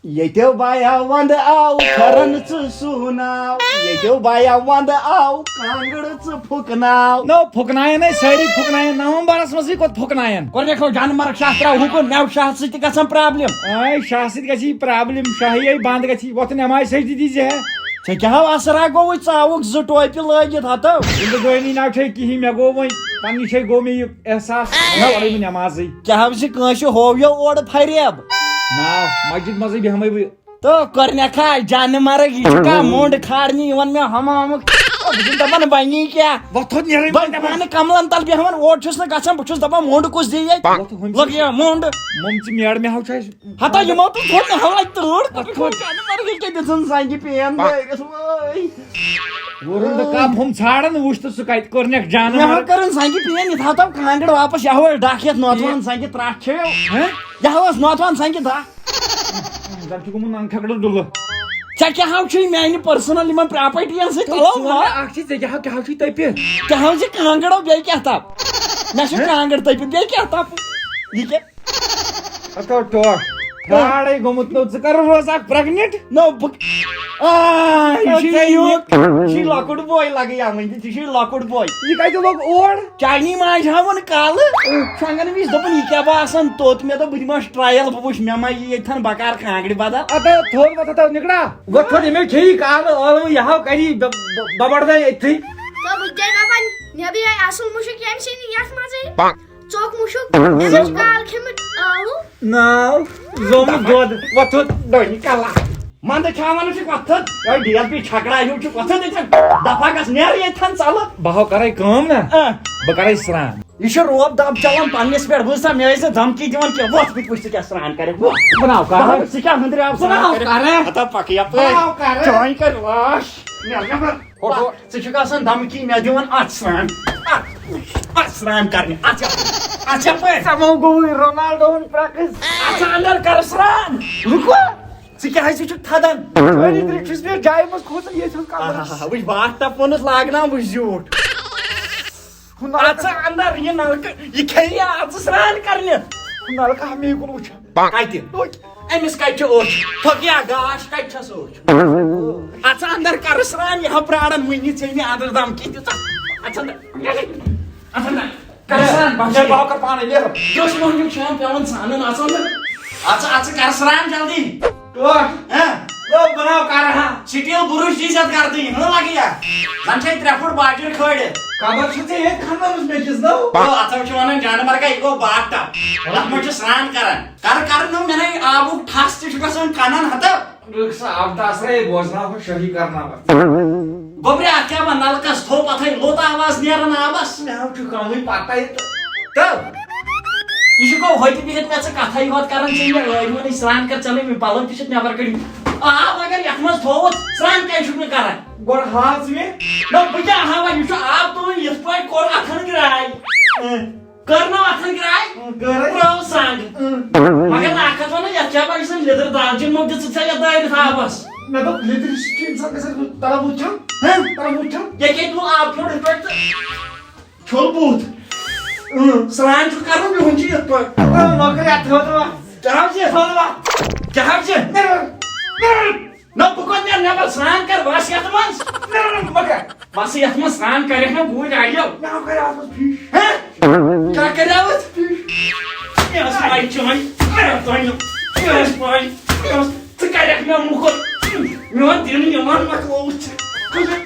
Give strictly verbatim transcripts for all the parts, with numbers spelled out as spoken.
ییٚتیو بایا ونٛدٕ آو، پھٮ۪رن ژٕ سُوناو۔ ییٚتیو بایا ونٛدٕ آو، کانٛگٕر ژٕ پھُکناو۔ نو، پھُکناین ہے سٲری پھُکناین۔ نومبرس منٛزٕے کوٚت پھُکناین؟ گۄڈٕنیتھ گوٚو جانہٕ مرگ شاہ ترٛاو حُکُن، مٮ۪وٕ شاہ سۭتۍ تہِ گژھان پرابلم۔ اے، شاہ سۭتۍ گژھی پرابلم، شاہی ہے بنٛد گژھی۔ وۄتھ نٮ۪مازِ سجدٕ دی زِ ہے۔ ژےٚ کیٛاہ ہو اثرا گوٚوُے؟ ژٕ آوُکھ زٕ ٹوپہِ لٲگِتھ ہتو۔ زندگٲنی نہ چھے کِہیٖنۍ، مےٚ گوٚو وۄنۍ پننہِ جایہِ گوٚو مےٚ یہِ احساس، مےٚ پرے نہٕ نٮ۪مازٕے۔ کیٛاہ ہو زِ کٲنٛسہِ ہوو یو اورٕ فریب؟ ناو مسجد منٛزٕے بیٚہمے بہٕ۔ تہٕ کۄرنیکھا جانہٕ مرگ، یہِ چھُ کانٛہہ مونٛڈ کھارنہِ یِوان مےٚ ہمامُک۔ بہٕ چھُس دپان وۄنۍ یی کیٛاہ؟ وۄتھ تھوٚد نیرٕے وۄنۍ وۄنۍ۔ دپان کملن تل بیٚہوان، اورٕ چھُس نہٕ گژھان، بہٕ چھُس دپان مونٛڈ کُس دِیہِ ییٚتہِ؟ وۄتھ ہُمہِ لوٚگ یہِ مونٛڈ۔ مۄم ژٕ میڈ مےٚ ہاو چھُ اَسہِ۔ ہتا یِمو تہٕ تھوٚد نہٕ ہوا تۭر، پتہٕ کھوٚت جانہٕ مرگ ییٚکیٛاہ دِژٕن زنگہِ پین وٲرِس وٲے۔ وُرُن تہٕ کپ ہُم ژھانڈان، وُچھ تہٕ سُہ کتہِ کوٚرنکھ جانہٕ مےٚ ہا مرگ۔ کٔرٕن زنگہِ پین، یہِ تھاو تو کانٛگٕر واپس، یہِ ہا اوس ڈکھ یتھ نوتوان زنگہِ ترٛٹھ چھِ۔ ہہ؟ یہِ ہا اوس نوتوان زنگہِ دکھ۔ زن چھُ گوٚمُت ننگ کھکڑٕ ڈُلہٕ۔ ژےٚ کیٛاہ ہاو چھُے میانہِ پرسنل یِمن پراپرٹین سۭتۍ؟ تلو ژٕ وَن ما۔ اکھ چیٖز، ژےٚ کیٛاہ ہاو، کیٛاہ ہاو چھُے تٔپِتھ؟ کیٛاہ ہاو ژےٚ کانٛگٕر بیٚیہِ کیٛاہ تھاو؟ مےٚ چھُ ہہ؟ کانٛگٕر تٔپِتھ، بیٚیہِ کیٛاہ تھاو؟ یہِ کیٛاہ؟ ہتو ٹوٹھ۔ فراڈے گوٚمُت نوٚو۔ ژٕ کر روز اکھ پریگننٹ؟ نو بہٕ۔ آ، یہِ چھُ ژےٚ یوٗت۔ یہِ چھُ لۄکُٹ بوے لگے یا وۄنۍ تہِ، ژٕ چھُے لۄکُٹ بوے۔ یہِ کتہِ لوٚگ اور؟ چاینی ماجہِ ہاوُن کالہٕ۔ شۄنٛگن وِزِ دوٚپُن، یہِ کیٛاہ باسان توٚت؟ مےٚ دوٚپ، بہٕ دِمس ٹرایل، بہٕ وٕچھِ مےٚ ما یی ییٚتہِ تھن بکار کانٛگرِ بدل۔ ادا تھوٚد وۄتھ ہتو نِکڑا۔ وۄتھ تھوٚد ییٚمہِ کھیٚیہِ کالہٕ ٲلوٕ، یہِ ہاو کری ب-، ب-، ببڑ دے أتھی۔ تہٕ بہٕ تہِ دپان، مےٚ بی آیہِ اصل مُشُک ییٚمہِ سٕنٛدِ یتھ منٛزٕے۔ ژوٚک مُشُک، أمِس چھُ کال کھیوٚمُت ٲلوٕ۔ ناو زومُت دۄد۔ وۄتھُن۔ ڈۄنہِ کلا۔ منٛدٕ کھیاوان چھُکھ وۄتھُن۔ یہے ڈی ایل پی چھکڑا ہیوٗ چھُکھ وۄتھُن۔ أتھٮ۪ن دفعہ گژھ، نیرٕ ییٚتھٮ۪ن ژَلہٕ۔ بہٕ ہاو کرے کٲم نا۔ آ۔ بہٕ کرے سرٛان۔ یہِ چھُ روب دب چلان پننِس پٮ۪ٹھ۔ بوٗز سا، مےٚ ٲسۍ زِ دھمکی دِوان کینٛہہ۔ وۄتھ، بہٕ تہِ وٕچھِ ژٕ کیٛاہ سرٛان کرکھ۔ وۄتھ۔ بہٕ ناو کرٕ۔ بہٕ ہاو ژٕ کیٛاہ ہُنٛدرِ آبہٕ بہٕ ناو سرٛان کرکھ۔ کرٕ۔ ہتا پکھ یپٲرۍ۔ بہٕ ناو کرٕ۔ چٲنۍ کر لاش۔ نیرٕ نٮ۪بر۔ ہو، ہو۔ ژٕ چھُکھ آسان دھمکی مےٚ دِوان، اَتھ سرٛان، اَتھ، اَتھ سرٛان کرنہِ، اَتھ چھا، اَتھ چھا پٲرۍ؟ ژےٚ ما گوٚوُے رونالڈوہُن پرٛٮ۪کٕس؟ اَتھ چھا اندر کر سرٛان؟ رُکو، ژٕ کیٛازِ چھُکھ تھدان؟ أرِتھ رِکھ چھُس بہٕ جایہِ منٛز کھوژان، ییٚتہِ ہُنٛد کمرس۔ آہا، وٕچھ، باتھ ٹب ووٚنُس لاگناو، وٕچھ زیوٗٹھ۔ ہُہ نلکہٕ۔ اَتھ چھا اندر یہِ نلکہٕ، یہِ کھیٚیہِ اَتھ سرٛان کرنہِ؟ ہُہ نلکہٕ ہا مے کُن وٕچھان۔ کتہِ؟ أمِس کتہِ چھُ اوٚش؟ تھۄکیا گاش کتہِ چھس اوٚش؟ اژٕ اندر کر سران، یہِ ہا پراران وٕنہِ ژےٚ مےٚ اندر دم کِتھ دِژ۔ اژٕ اندر، اژٕ اندر، کر سران، بس۔ ہے، بہٕ ہا کر پانے نیرٕ۔ کیُس مۄہنیو چھُ پٮ۪وان ژھانُن، اژٕ اندر۔ اژٕ، اژٕ کر سران جلدی۔ ٹوٹھ۔ ہہ؟ او بناو کر ہا۔ سٹیل برش دی زیادٕ کر دی، ہہ لگیا۔ زن چھے ترٛےٚ فُٹ باجر کھٲڑِتھ۔ خبر چھُ ژےٚ ییٚتہِ کھننٲومٕژ مےٚ کِس نو؟ او، اتھ چھُ ونان جانور کا، یہِ گوٚو باتھ ٹب۔ اتھ منٛز چھُ سران کران۔ کر کر نہٕ مےٚ نے آبُک ٹھس تہِ چھُ گژھان کنن ہتو۔ رٕکھ سا آب تہٕ اثرے بوزناوہو شٲہی کرناوس۔ گوٚبرِ، اتھ کیٛاہ وَن، نلکس تھوٚپ، اتھے لوٚت آواز نیران آبس۔ مےٚ حظ چھُ کمٕے پتہ تہٕ۔ تہٕ یہِ چھُ گوٚو ہوٚتہِ بِہِتھ مےٚ ژٕ کتھے یوت کران، ژےٚ مےٚ ٲرۍ ووٚنُے سرٛان کر، ژےٚ لٔگۍ مےٚ پلو تہِ چھِتھ نٮ۪بر کٔڑمٕتۍ۔ آب اگر یتھ منٛز تھوٚوُتھ، سرٛان کیٛازِ چھُکھ نہٕ کران؟ گۄڈٕ ہاو ژٕ مےٚ۔ نہ، بہٕ کیٛاہ ہاوان، یہِ چھُ آب تُلُن یِتھ پٲٹھۍ کوٚر اتھن گراے۔ اۭں۔ کٔر نہ اتھن گراے؟ اۭں، کٔر۔ ترٲو سنگ۔ اۭں۔ مگر نہ، اکھ کتھ ونہٕ، یتھ کیٛاہ بنہِ سۄ لیٚدٕر دالچیٖن مۄکھ دِژٕتھ ژےٚ یتھ دٲرِتھ آبس؟ مےٚ دوٚپ، لیٚدٕرِ سۭتۍ چھُ انسان گژھان تلہٕ بُتھ چھَم۔ ہہ؟ تلہٕ بُتھ چھَم۔ ییٚکیٛاہ تُل آب پھیوٚر یِتھ پٲٹھۍ تہٕ چھوٚل بُتھ۔ اۭں۔ سرٛان چھُ کرُن، بِہُن چھُ یِتھ پٲٹھۍ۔ اۭں، مۄکھ کر یتھ تھٲو ژٕ وۄتھ۔ کیٛاہ حظ چھِ؟ تھٲو ژٕ وۄتھ۔ کیٛاہ حظ چھِ؟ نہ، نہ۔ نہ، بہٕ کوٚت نیرٕ نٮ۪بر؟ سرٛان کر، وَس یَتھ منٛز۔ نہ، نہ، نہ، مہ کر۔ وَسہٕ یَتھ منٛز سرٛان کَرٮ۪کھ نہ گوٗرۍ آیو۔ مےٚ ہا کَریاوُس فِش۔ ہہ؟ کیٛاہ کَریاوُس؟ فِش۔ مےٚ ٲس پَے چٲنۍ۔ مےٚ ٲس پَے۔ مےٚ ٲس پَے۔ مےٚ ٲس، ژٕ کَرٮ۪کھ مےٚ موٚکُر۔ میون دِل یِوان مۄکلووُتھ ژےٚ۔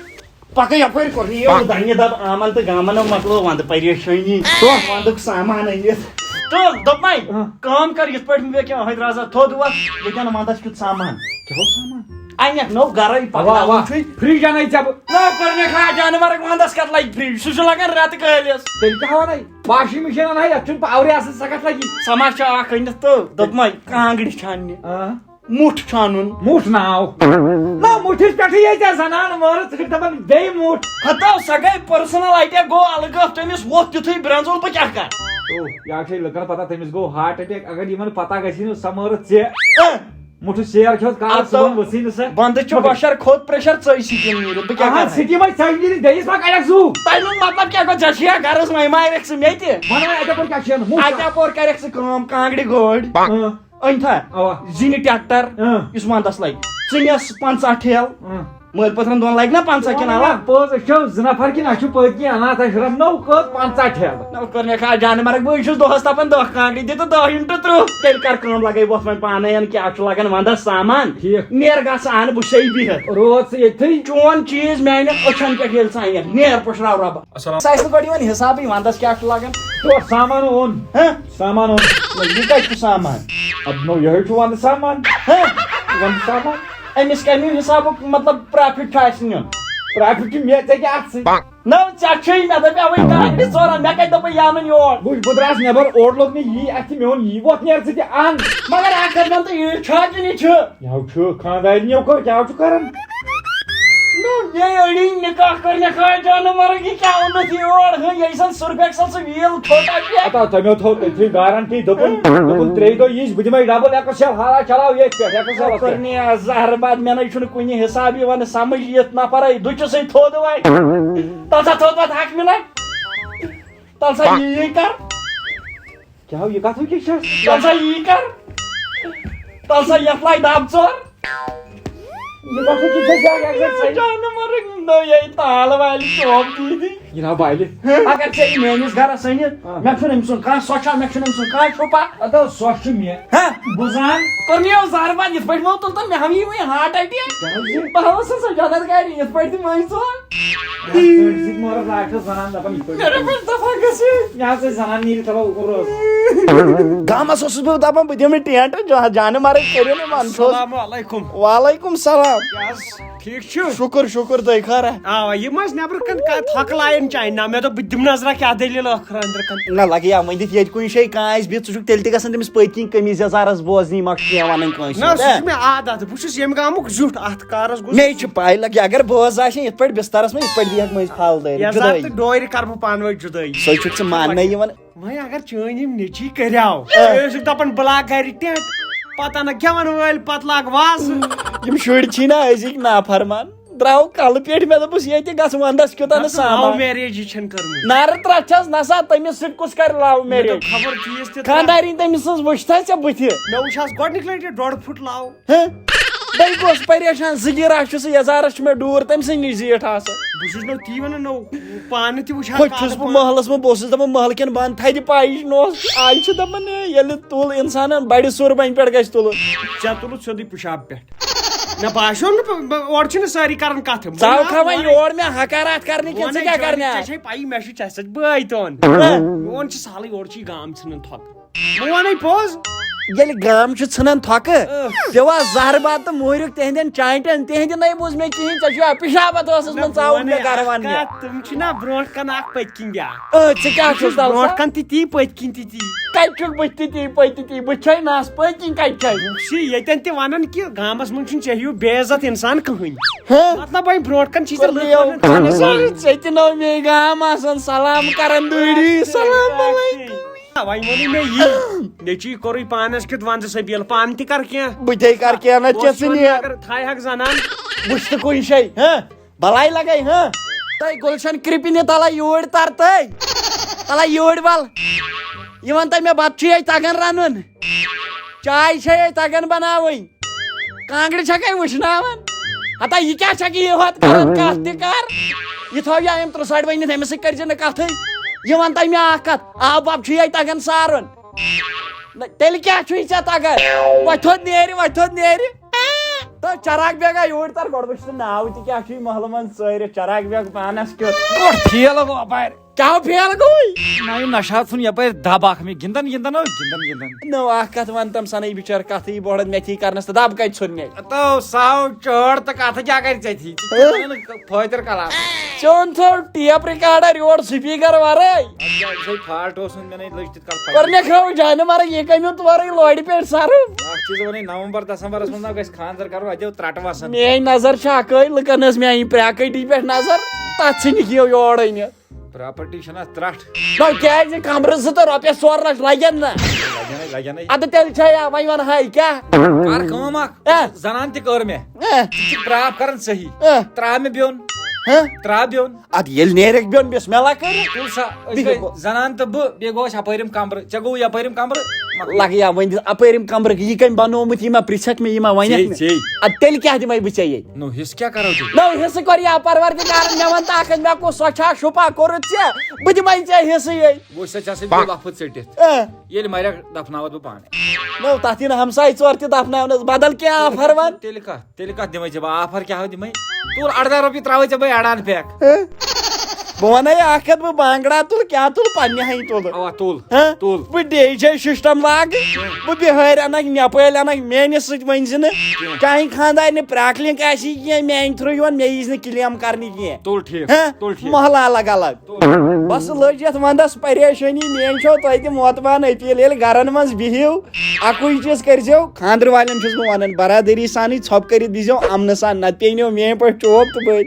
پکہ یپٲرۍ کوٚر یہِ دنہِ دب آمن تہٕ گامن، مۄکلو ونٛدٕ پریشٲنی۔ تو؟ ونٛدُک سامان أنِتھ۔ تہٕ دوٚپمَے، ہاں۔ کٲم کر یِتھ پٲٹھۍ مےٚ کیٛاہ حٲدۍ رازا تھوٚد ووت، ییٚتٮ۪ن ونٛدس کیُتھ سامان۔ کیٛاہ اوس سامان؟ انٮ۪کھ نوٚو گرے پکہٕ اوا، اوا۔ ناوُن چھُے۔ فرج انے ژےٚ بہٕ۔ نہ کوٚر مےٚ کھا جانورن ونٛدس کتھ لگہِ فرج، سُہ چھُ لگان رٮ۪تہٕ کٲلِس۔ تیٚلہِ کیٛاہ ونے؟ واشنگ مشین انے، یتھ چھُنہٕ پاورے آسان، سۄ کتھ لگی؟ سۄ ما چھِ اکھ أنِتھ تہٕ دوٚپمَے کانٛگرِ چھاننہِ۔ آ۔ مُٹھ چھُ اَنُن۔ مُٹھ ناو۔ نہ، مُٹھِس پٮ۪ٹھٕے یے ژےٚ زنان مٲرٕژ، ژٕ چھُکھ دَپان بیٚیہِ مُٹھ۔ ہتو، سۄ گٔے پٔرسنل آیٹم، گوٚو الگٲب، تٔمِس ووٚتھ تیُتھُے برٛنٛزُل، بہٕ کیٛاہ کَرٕ؟ تو، یا چھے لُکن پتہ، تٔمِس گوٚو ہارٹ اٹیک، اگر یِمن پتہ گژھی نہٕ، سۄ مٲرٕژ ژےٚ۔ اہ۔ مُٹھُ شیر کھیوٚت، کالہٕ ہتو، صُبحن ؤژھٕے نہٕ سۄ۔ بندٕ چھُ مگر بشر کھوٚت پریشر، ژٔے سِکِم نیٖرِتھ، بہٕ کیٛاہ اہن، کَرٕ؟ سِکِم ہے ژٔے نیٖرِتھ، بیٚیِس ما کَڑکھ زُو؟ تَمیُک مطلب کیٛاہ گوٚو؟ ژےٚ چھُیا غرض وۄنۍ مارکھ ژٕ مےٚ تہِ؟ وَن وۄنۍ اَتہِ اَپور کیٛاہ چھُ؟ مُٹھ۔ اَتہِ اَپور کَرکھ ژٕ کٲم، کانٛگرِ گٲڑۍ۔ اۭں۔ أنۍ تھا؟ اوا۔ زِنہِ ٹریکٹر، اۭں۔ یُس ونٛدس لگہِ۔ ژٕ نِس پنٛژاہ ٹھیلہٕ۔ اۭں۔ مٲلۍ پٔتھرن دۄن لگہِ نا پنٛژاہ کِنہٕ علاوٕ؟ پوٚز، أسۍ چھِ زٕ نفر کِنہٕ اَسہِ چھُ پٔتۍ کِنۍ اَنان، تَتہِ چھُ رَنُن نوٚو کٔژ پنٛژاہ ٹھیلہٕ۔ نہ، کوٚر مےٚ کھا جانہٕ مرگ، بہٕ چھُس دۄہس دَپان دَہ کانٛگرِ دِ تہٕ دَہ into ترٕٛہ۔ تیٚلہِ کر کٲم، لگے وۄتھ وۄنۍ پانے، کیٛاہ چھُ لگان ونٛدس سامان؟ ٹھیٖک۔ نیر گژھ، اَن بہٕ چھُسے بِہِتھ۔ روز ژٕ ییٚتھٕے۔ چون چیٖز میانٮ۪ن أچھن پٮ۪ٹھ ییٚلہِ ژٕ اَنَکھ، نیر پُشراو رۄبہ۔ السلام۔ اَسہِ آسہِ نہٕ گۄڈٕ یِوان حسابٕے ونٛدس کیٛاہ چھُ لگان۔ تو سامان اوٚن۔ ہہ؟ سامان اوٚن۔ نہ، یہِ کتہِ چھُ سامان؟ اَدٕ نو، یِہوٚے چھُ ونٛدٕ سامان۔ ہہ؟ ونٛدٕ سامان۔ أمِس کَمیُک حسابُک مطلب profit چھُ اَسہِ نیُن؟ Profit چھُ مےٚ، ژےٚ کیٛاہ اَتھ سۭتۍ؟ نہ، ژےٚ چھُے، مےٚ دَپیٛاوٕے کانٛگرِ ژورَن، مےٚ کَتہِ دوٚپُے یہِ اَنُن یور؟ وٕچھ، بہٕ درٛاس نٮ۪بر، اورٕ لوٚگ مےٚ یی اَتھِ، مےٚ ووٚن، یی وۄتھ نیر ژٕ تہِ اَن۔ مگر اَکھ کَتھ وَن تہٕ، یہِ چھا کِنہٕ یہِ چھُ؟ یہِ ہا چھُ، خانٛدارِنیو کوٚر، کیٛاہ چھُ کَران؟ نو، مے أڑی نکاح کٔرنہِ کھا جانہٕ مرگ، یہِ کیٛاہ اوٚنُتھ یور؟ ہہ، یہِ زن سُرفیکسل سُہ ویٖل چھوٹا پٮ۪ٹھ۔ ہتا تٔمۍ تھوٚو تٔتھی گارنٹی، دوٚپُن، دوٚپُن، ترٛیٚیہِ دۄہ یِیِس، بہٕ دِمے ڈبل ایکس ایل ہالا چلاو ییٚتھۍ پٮ۪ٹھ، ایکس ایلس پٮ۪ٹھ۔ کٔرنہِ زہر باد، مےٚ نَے چھُنہٕ کُنہِ حساب یِوان سمجھ، یِتھ نفرے دُچہِ سۭتۍ تھوٚد وۄنۍ۔ تَلہٕ سا تھوٚد وۄنۍ ہَتھ مِنٹ۔ تَلہٕ سا یی یی کر۔ کیٛاہ ہو، یہِ کتھ ہو کیٛاہ چھس؟ تَلہٕ سا یی کر۔ تَلہٕ سا یَتھ لایہِ دَب ژور۔ یہِ کتھ ہو کیٛاہ چھس؟ یہِ اگر ژےٚ جانہٕ مرگ نو یہِ تال والہِ شوق دیٖدی۔ یہِ نا بالہِ۔ اگر ژےٚ یہِ میٲنِس گرس أنِتھ، آ۔ مےٚ چھُنہٕ أمۍ سُنٛد کانٛہہ سۄچھا، مےٚ چھُنہٕ أمۍ سُنٛد کانٛہہ چھُپا۔ ادٕ سۄچھ چھُ مےٚ۔ ہہ؟ بہٕ زان۔ کوٚر مےٚ یہِ زہر باد یِتھ پٲٹھۍ مو تُل تہٕ مےٚ ہاو یی وۄنۍ heart attack۔ کیٛازِ؟ بہٕ ہاوس سا سۄ جنت گرِ یِتھ پٲٹھۍ تہِ مٲنۍ ژٕ۔ أتھۍ سۭتۍ مورس راتھ چھس ونان دپان یِتھ پٲٹھۍ۔ مےٚ دوٚپمَس دفعہ گژھِ۔ مےٚ حظ ٲسۍ زنان نیٖرِتھ تھاوان اوٚکُن روز۔ گامس اوسُس بہٕ دپان بہٕ دِمہٕ ٹینٹ جا-، جانہٕ مرٕگ کٔرِو نہٕ منصوٗر۔ السلام علیکم۔ وعلیکم السلام۔ کیٛاہ حظ؟ ٹھیٖک چھُ؟ شُکُر شُکُر تُہۍ خٲرا؟ آ، یِم ٲسۍ نٮ۪برٕ کَنہِ کا-، تھۄکہٕ لایَن چانہِ نا، مےٚ دوٚپ بہٕ دِمہٕ نظرا کیٛاہ دٔلیٖل ٲخرا أنٛدرٕ کَنہِ۔ نہ لگے یہِ ؤنِتھ ییٚتہِ کُنہِ جایہِ کانٛہہ آسہِ بِہِتھ، ژٕ چھُکھ تیٚلہِ تہِ گژھان تٔمِس پٔتۍ کِنۍ قمیٖض یَزارَس بوزنہِ، یہِ ما چھُ کینٛہہ وَنان کٲنٛسہِ نہ، ہُنٛد، سُہ ہہ؟ چھُ مےٚ عادت، بہٕ چھُس ییٚمہِ گامُک زیُٹھ اَتھ کارَس گوٚژھ۔ مےٚ چھِ پَے لگہِ اگر بوز آسہِ یِتھ پٲٹھۍ بِستَرَس منٛز یِتھ پٲٹھۍ بیٚہَکھ مٔنٛزۍ پھَل دٲرِتھ، یَزار جُدٲیی۔ تہٕ ڈورِ کَرٕ بہٕ پانہٕ ؤنۍ جُدٲیی۔ سُے چھُکھ ژٕ ماننَے یِوان۔ وۄنۍ اگر چٲنۍ یِم نیٚچی کریاو، آ۔ ژٕ ٲسِکھ دپان بہٕ لاگہٕ گرِ ٹینٹ، پتہٕ انکھ گٮ۪ون وٲلۍ، پتہٕ لاگہٕ وازٕ۔ یِم شُرۍ چھی نا أزِکۍ نافرمان، درٛاو کلہٕ پیٹھ، مےٚ دوٚپُس ییٚتہِ گژھ ونٛدس کیُتھ انہٕ نہ، سامان۔ Love marriage چھَنہٕ کٔرمٕژ۔ نارٕ ترٛٹھ چھَس نسا، تٔمِس سۭتۍ کُس کرِ love مےٚ marriage؟ دوٚپ، خبر چیٖز تہِ ترٛٹھ۔ خانٛدارِنۍ تٔمِس سٕنٛز وٕچھتھا ژےٚ بٕتھِ؟ مےٚ وٕچھ آز گۄڈٕنِکۍ لٹہِ ڈۄڈ پھُٹ love۔ ہہ؟ بہٕ گوس پریشان، زٕ گِراس چھُ سُہ یزارس چھُ مےٚ ڈوٗر، تٔمۍ سٕے نِش زیٖٹھ آسان۔ بہٕ چھُس نو تی ونان، نو پانہٕ تہِ وٕچھان ہوٚتہِ چھُس کالہٕ بہٕ پانہٕ۔ محلس منٛز، بہٕ اوسُس دپان محلہٕ کٮ۪ن بنٛد تھدِ پایِچ نوس، آز چھِ دپان، ہے، ییٚلہِ تُل انسانن بڑِ سُربنہِ پٮ۪ٹھ گژھِ تُلُن۔ ژےٚ تُلُتھ سیوٚدُے پِشاب پٮ۪ٹھ۔ مےٚ باسیو نہٕ پ-، پ-، اورٕ چھِنہٕ سٲری کران کتھٕ۔ ژاو کھا وۄنۍ یور مےٚ حقارات کرنہِ کِنہٕ ژٕ ونے کیٛاہ جوانی، کرنہِ ژےٚ آز؟ چھے پَیی، مےٚ چھُ ژےٚ سۭتۍ بٲے تون۔ ہہ؟ میون چھُ سہلٕے، اورٕ چھُ یہِ گام ژھٕنان تھۄکہٕ۔ بہٕ وَنے پوٚز۔ ییٚلہِ گام چھُ ژھٕنان تھۄکہٕ، اۭں۔ پیوٚو آز زہرٕ باد تہٕ موٗریُک تِہنٛدٮ۪ن چانٹٮ۪ن، تِہنٛدِ نَے بوٗز مےٚ کِہیٖنۍ، ژےٚ چھُے پِشابَتھ ٲسَس نہ، منٛز ژاوُن وَنے مےٚ گَرٕ اَکھ وَننہِ۔ کَتھ، تِم چھِنہ برونٛٹھ کَنہِ اَکھ پٔتۍ کِنۍ بیٛاکھ۔ اۭں، ژٕ کیٛاہ بہٕ چھُس چھُس برونٛٹھ ژَلسا؟ کَنہِ تہِ تی، پٔتۍ کِنۍ تہِ تی۔ کَتہِ چھُکھ بٕتھِ تہِ تی، پٔتۍ تہِ تی؟ بٕتھِ چھَے نَس، پٔتۍ کِنۍ کَتہِ چھَے؟ وٕچھ ییٚتٮ۪ن تہِ وَنان کہِ گامَس منٛز چھُنہٕ ژےٚ ہیوٗ بے عزت اِنسان کٕہٕنۍ۔ ہہ؟ مطلب، وۄنۍ برونٛٹھ کَنہِ چھی ژےٚ کوٚر لٔکھ مےٚ وَنان، یَوٕ۔ ژٕ چھَکھ ژےٚ تہِ نو مے گام آسان سلام کران دوٗری، سلام علیکم۔ وۄنۍ ووٚنُے مےٚ یی، نیٚچی کوٚرُے پانس کیُتھ ونٛدٕ سبیل، پانہٕ تہِ کر کینٛہہ۔ بہٕ تے کر کینٛہہ نہ، بہٕ اوسُس ژےٚ ژٕ وَنان، نیر۔ اگر تھایہِ ہاکھ زنان۔ وٕچھ تہٕ کُنہِ جایہِ، ہہ؟ بلاے لگے، ہہ؟ تہٕ گُلشن کرپی نہِ تلا یوٗرۍ تر تہٕ۔ تلا یوٗرۍ ول۔ یہِ وَن تہٕ مےٚ بتہٕ چھُ یے تگان رنُن؟ چاے چھے یے تگان بناوٕنۍ؟ کانٛگرِ چھکھے وٕشناوان؟ ہتا یہِ کیٛاہ چھکھ یہِ ہوت کران؟ کتھ تہِ کر۔ یہِ تھاو یا أمۍ ترٛساٹۍ ؤنِتھ، أمِس سۭتۍ کٔرۍ زِ نہٕ کتھٕے۔ یہِ ون تہٕ مےٚ اکھ کتھ، آب واب چھُ یے تگان سارُن۔ نہ، تیٚلہِ کیٛاہ چھُے ژےٚ تگان؟ وۄتھِ تھوٚد نیرِ، وۄتھِ تھوٚد نیرِ۔ تہٕ چراغ بیگا یوٗرۍ تر گۄڈٕ وٕچھ ژٕ ناو تہِ کیٛاہ چھُے محلہٕ منٛز ژٲرِتھ۔ چراغ بیگ پانس کیُتھ۔ کوٚر فیل گوٚو اپارِ۔ کیٛاہ فیل گوٚوُے؟ نہ، یہِ نشہٕ ژھُن یپٲرۍ دب اکھ مےٚ۔ گِنٛدان گِنٛدان اوس، گِنٛدان گِنٛدان۔ نہ، اکھ کتھ ون تم سنے بچار کتھٕے بۄڑن مےٚ تھی کرنس تہٕ دب کتہِ ژھُن مےٚ؟ تو ساو چٲڑ تہٕ کتھٕ کیٛاہ کرِ ژےٚ تھی؟ ژٕ چھُکھ ونان فٲطر کلام۔ چون تھوٚو ٹیپ ریکارڈر یور سپیکر ورٲے۔ اَدٕ کیٛاہ، یہِ چھے فالٹ اوس نہٕ مےٚ نَے لٔج تِتھ کال پتہ۔ کوٚر مےٚ کھیوٚو جانہٕ مرگ یہِ کمیُک تورے لورِ پٮ۪ٹھ سرُپھ۔ اکھ چیٖز ونے، نومبر دسمبرس منٛز نا گژھِ خانٛدر کرُن، اتہِ دیو ترٹہٕ وسان۔ میٲنۍ نظر چھِ اکٲے، لُکن ٲس میٲنۍ پراپرٹی پٮ۪ٹھ نظر، تتھ ژھٕنِکھ یِیو یورے نِتھ۔ پراپرٹی چھنہٕ اتھ ترٹھ۔ نو کیازِ کمرٕ زٕ تہٕ رۄپیس ژور لچھ لگن نہ؟ لگنے، لگنے۔ ادٕ تیٚلہِ چھا یا وۄنۍ ونہٕ ہاے کیٛاہ؟ کر کٲم اکھ، اہ۔ زنان تہِ کٔر مےٚ۔ اہ۔ ژٕ چھُکھ پراپ کران صحیح۔ اہ۔ تراو مےٚ بیوٚن۔ ہہ؟ تراو بیوٚن۔ ادٕ ییٚلہِ نیرکھ بیوٚن بسم اللہ کٔرِتھ۔ تُل سا، أسۍ بِہِو۔ گٔے زنان تہٕ بہٕ، بیٚیہِ گوٚو اَسہِ یپٲرۍ یِم کمرٕ۔ ژےٚ گوٚو یپٲرۍ یِم کمرٕ، لگیا وۄنۍ دِژ اپٲرۍ یِم کمرٕکۍ، یہِ کٔمۍ بنوومُت، یہِ ما پرژھکھ مےٚ، یہِ ما ونکھ ژےٚ، مےٚ؟ ژےٚ۔ ادٕ تیٚلہِ کیٛاہ دِمے بہٕ ژےٚ ییٚتہِ؟ نو، حصہٕ کیٛاہ کرو تیٚلہِ؟ نو، حصہٕ کوٚر یا پروردگارن، مےٚ ون تہٕ اکھ، مےٚ کُس، سۄ چھا شُپا کوٚرُتھ ژےٚ؟ بہٕ دِمے ژےٚ حصہٕ یے۔ وۄنۍ سا ژےٚ سۭتۍ پیوٚو لفظ ژٔٹِتھ۔ اہ۔ ییٚلہِ مرکھ دفناوتھ بہٕ پانے۔ نو، تتھ یِن ہمساے ژور تہِ دفناونس، بدل کینٛہہ آفر ون۔ تیٚلہِ کتھ؟ تیٚلہِ کتھ دِمے ژےٚ بہٕ آفر؟ کیٛاہ دِمے؟ تُل ارداہ رۄپیہِ، ترٛاوے ژےٚ بہٕ ایڈان پیک۔ ہہ؟ بہٕ ونے اکھ کتھ، بہٕ بانگڑا تُل، کیٛاہ تُل، پننہِ ہنہِ تُل۔ اوا، تُل۔ ہہ؟ تُل۔ بہٕ ڈی جے سسٹم لاگہٕ، بہٕ بِہٲرۍ انکھ، نیپٲلۍ انکھ، میٲنِس سۭتۍ ؤنۍ زِ نہٕ۔ کینٛہہ۔ چاہے خاندارنہِ پراکلِنک آسی کینٛہہ، میانہِ تھرو یِوان، مےٚ یی نہٕ کلیم کرنہِ کینٛہہ۔ تُل ٹھیٖک، ہہ؟ تُل ٹھیٖک۔ محلہ الگ الگ۔ بس لٔج یتھ ونٛدس پریشٲنی، میٲنۍ چھو تۄہہِ تہِ معتبان اپیل، ییٚلہِ گرن منٛز بِہِو، اکُے چیٖز کٔرۍزیو، خانٛدرٕ والٮ۪ن چھُس بہٕ ونان، برادری سانٕے ژھۄپہٕ کٔرِتھ بِہزیو امنہٕ سان، نتہٕ پیٚیہِ نو میٲنۍ پٲٹھۍ چوب تہٕ بٔلۍ۔